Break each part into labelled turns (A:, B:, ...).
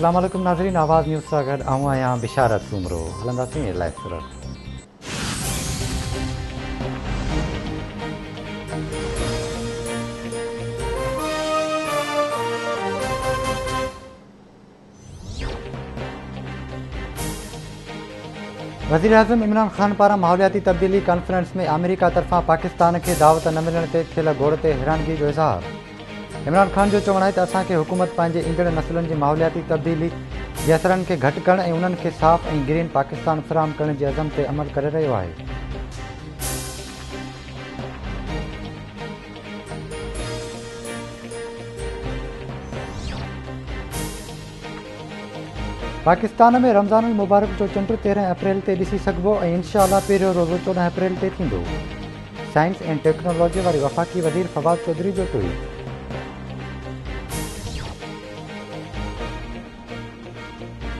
A: اسلام عليڪم ناظرين آواز نيوز سان گڏ آئون آهيان بشارت سومرو هلنداسين لائيو سورت. وزيراعظم عمران خان پاران ماحولياتي تبديلي ڪانفرنس ۾ آمريڪا طرفان پاڪستان کي دعوت نه ملڻ تي ٿيل گوڙ تي حيرانگي جو اظهار. عمران خان جو چوڻ آهي ته اسان کي حڪومت پنهنجي ايندڙ نسلن جي ماحولياتي تبديلي جي اثرن کي گهٽ ڪرڻ ۽ انهن کي صاف ۽ گرين پاڪستان فراهم ڪرڻ جي عزم تي عمل ڪري رهيو آهي. پاڪستان ۾ رمضان المبارڪ جو چنڊ 13 اپريل تي ڏسي سگهبو ۽ انشاء الله پهريون روزو 14 اپريل تي ٿيندو، سائنس ۽ ٽيڪنالاجي واري وفاقي وزير فواد چوڌري جو ٽوئيٽ.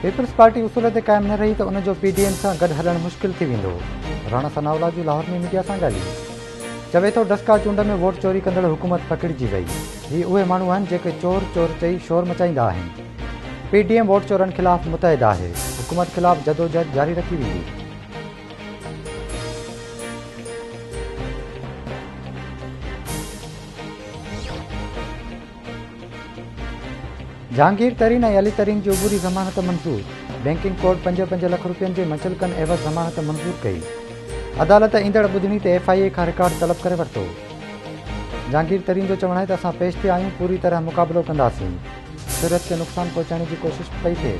A: پيپلز پارٽي اصول تي قائم نه رهي ته ان جو پي ڊي ايم سان گڏ هلڻ مشڪل ٿي ويندو، راڻا ثناء الله جون لاهور ۾ ميڊيا سان ڳالهيون. چوي ٿو ڊسڪا چونڊ ۾ ووٽ چوري ڪندڙ حڪومت پڪڙجي وئي، هي اهي ماڻهو آهن جيڪي چور چور چئي شور مچائيندا آهن، پي ڊي ايم ووٽ چورن خلاف متحد آهي، حڪومت خلاف جدوجهد جاري رکي ويندي. جهانگير ترين ۽ علي ترين جي عبوري ضمانت منظور، بئنڪنگ ڪورٽ پنج پنج لک روپين جي مچلڪن عيوض ضمانت منظور ڪئي، عدالت ايندڙ ٻڌڻي تي ايف I اي کان رڪارڊ طلب ڪري ورتو. جهانگير ترين جو چوڻ آهي ته اسان پيش ٿيا آهيون، پوري طرح مقابلو ڪنداسين، شهرت کي نقصان پهچائڻ جي ڪوشش پئي ٿئي.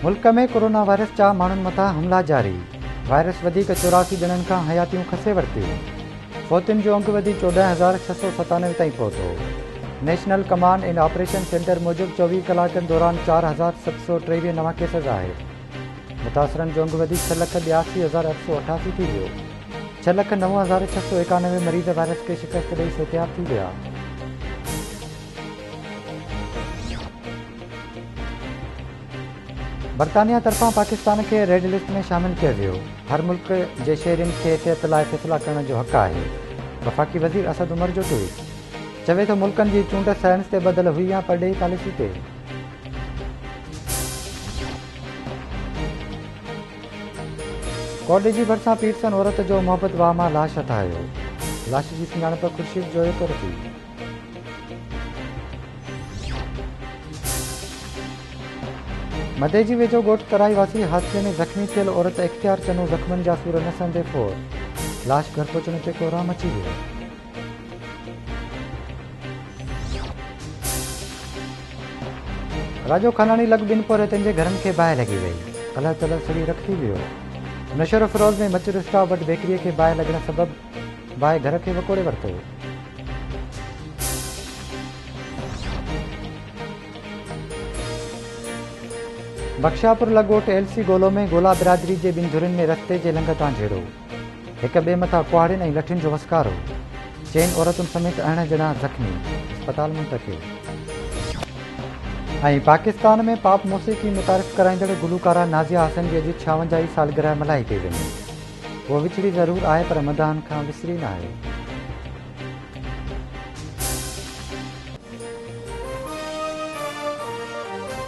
A: ملڪ ۾ ڪورونا وائرس جا ماڻهن مٿان حملا جاري، وائرس وڌيڪ 84 ڄڻن کان حياتيون کسي ورتيون، فوتين جو انگ وڌي 14697 تائين پهتو. National command and operation centre موجب 24 ڪلاڪن دوران 4723 نوان ڪيس ظاهر، متاثرن جو انگ وڌي ڇهه لک 82888 ٿي ويو. ڇهه لک 9691 مريض وائرس کي شڪست ڏئي صحتياب ٿي ويا. برطانيا طرفان پاڪستان کي ريڊ لسٽ ۾ شامل ڪيو ويو، هر ملڪ جي شهرين کي صحت لاء فيصلا ڪرڻ جو حق آهي، وفاقي وزير اسد عمر جو ٽوئيٽ، چوي ٿو ملڪن جي چونڊ سائنس تي ٻڌل هئي يا پرڏيهي پاليسي تي؟ ڪوٽ جي ڀرسان پيرسن عورت جو محبت واهه مان لاش هٿ آيو، لاش جي سڃاڻپ خورشيد جويو طور ٿي. مدئجي ويجهو ڳوٺ ترائي واسي حادثي ۾ زخمي ٿيل عورت اختيار چنو زخمن جا سور نه سهندي فوت، لاش گهر پهچڻ تي ڪهرام مچي ويو. راڄو خاناڻي لڳ ٻن پورهيتن جي گهرن کي باهه لڳي وئي، الهه تلهه سڙي رک ٿي ويو. نوشهروفيروز ۾ مچ رسٽاپ وٽ بيڪري کي باهه لڳڻ سبب باهه گهر کي وڪوڙي ورتو. بخشاپور لڳ ڳوٺ ايل سي گولو ۾ گولا برادري جي ٻن ڌرين ۾ رستي جي لنگهه تان جهيڙو، هڪ ٻئي مٿان ڪهاڙين ۽ لٺين جو وسڪارو، چئن عورتن سميت 18 ڄڻا زخمي، اسپتال منتقل. ۽ پاڪستان ۾ پاپ موسيقي متعارف ڪرائيندڙ گلوڪاره نازيه حسن جي اڄ ڇاونجاهين سالگرهه ملهائي پئي وڃي. هوء وڇڙي ضرور آهي پر مداحن کان وسري ناهي.